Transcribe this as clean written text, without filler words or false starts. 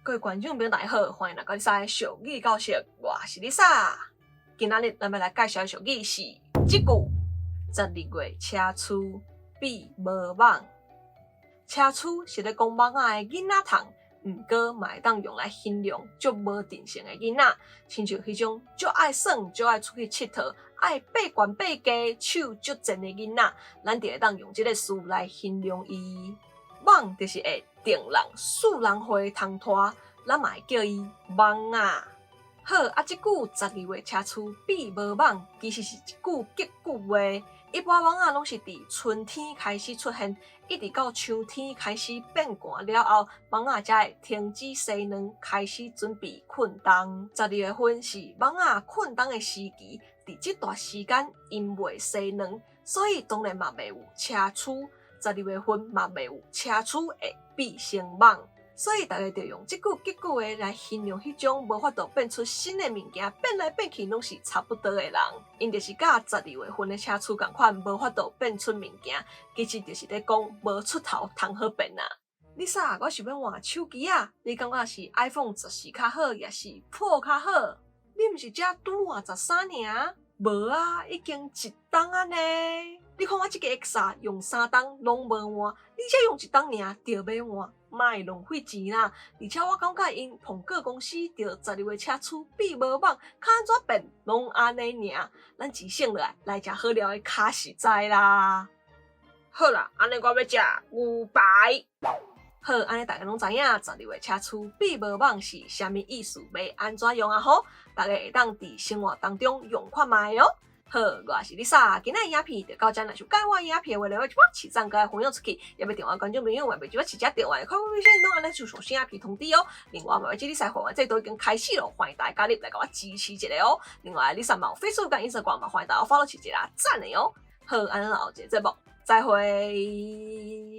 各位觀眾朋友大家好，歡迎來到麗莎的俗語教室，我是麗莎。今仔日咱欲來介紹的俗語是這句：12月車雛比無蠓。車雛是咧講蠓仔的囡仔蟲，毋過嘛會當用來形容足無定性的囡仔，親像彼種足愛耍、足愛出去𨑨迌、愛爬懸爬低、手足賤的囡仔，咱就會當用這个詞來形容伊。蠓就是會叮人、欶人血的蟲豸，咱嘛會叫伊蠓仔。好，啊，這句十二月車雛比無蠓，其實是一句結句話。一般蠓仔攏是佇春天開始出現，一直到秋天開始變寒了後，蠓仔才會停止生卵，開始準備困冬。十二月份是蠓仔困冬的時期，佇這段時間𪜶袂生卵，所以當然嘛袂有車雛。十二月份嘛袂有車雛會變成蠓，所以大家就用這句結句話來形容彼種無法度變出新的物件，變來變去攏是差不多的人。𪜶就是佮十二月份的車雛仝款，無法度變出物件，其實就是咧講無出頭通好變啊。麗莎，我想欲換手機仔，你感覺是 iPhone 14較好，抑是 Pro 較好？你毋是才拄換13爾？無啊，已經一冬仔呢。你看我這個 X 啊，用3冬攏無換，你才用一冬爾就欲換，莫浪費錢啦。而且我感覺𪜶蘋果公司著十二月車雛比無蠓，較按怎變攏按呢爾，咱錢省落來，來食好料的較實在啦。好啦，按呢我欲食牛排。好，按呢大家攏知影十二月車雛比無蠓是啥物意思，欲按怎用啊吼？大家會當佇生活當中用看覓哦。好，我是麗莎，今仔影片就到這，若是喜歡我影片的話，咧，幫我起讚，佮分享出去，也欲訂閱觀眾朋友，嘛袂記得起加訂閱，看微信攏按呢就上新影片通知哦。另外，嘛欲記麗莎會員制度已經開始咯，歡迎大家加入來共我支持一下哦。另外，麗莎嘛有 Facebook 佮 Instagram 嘛，歡迎大家 follow 起一下，讚的哦。好，按呢後一個節目，再會。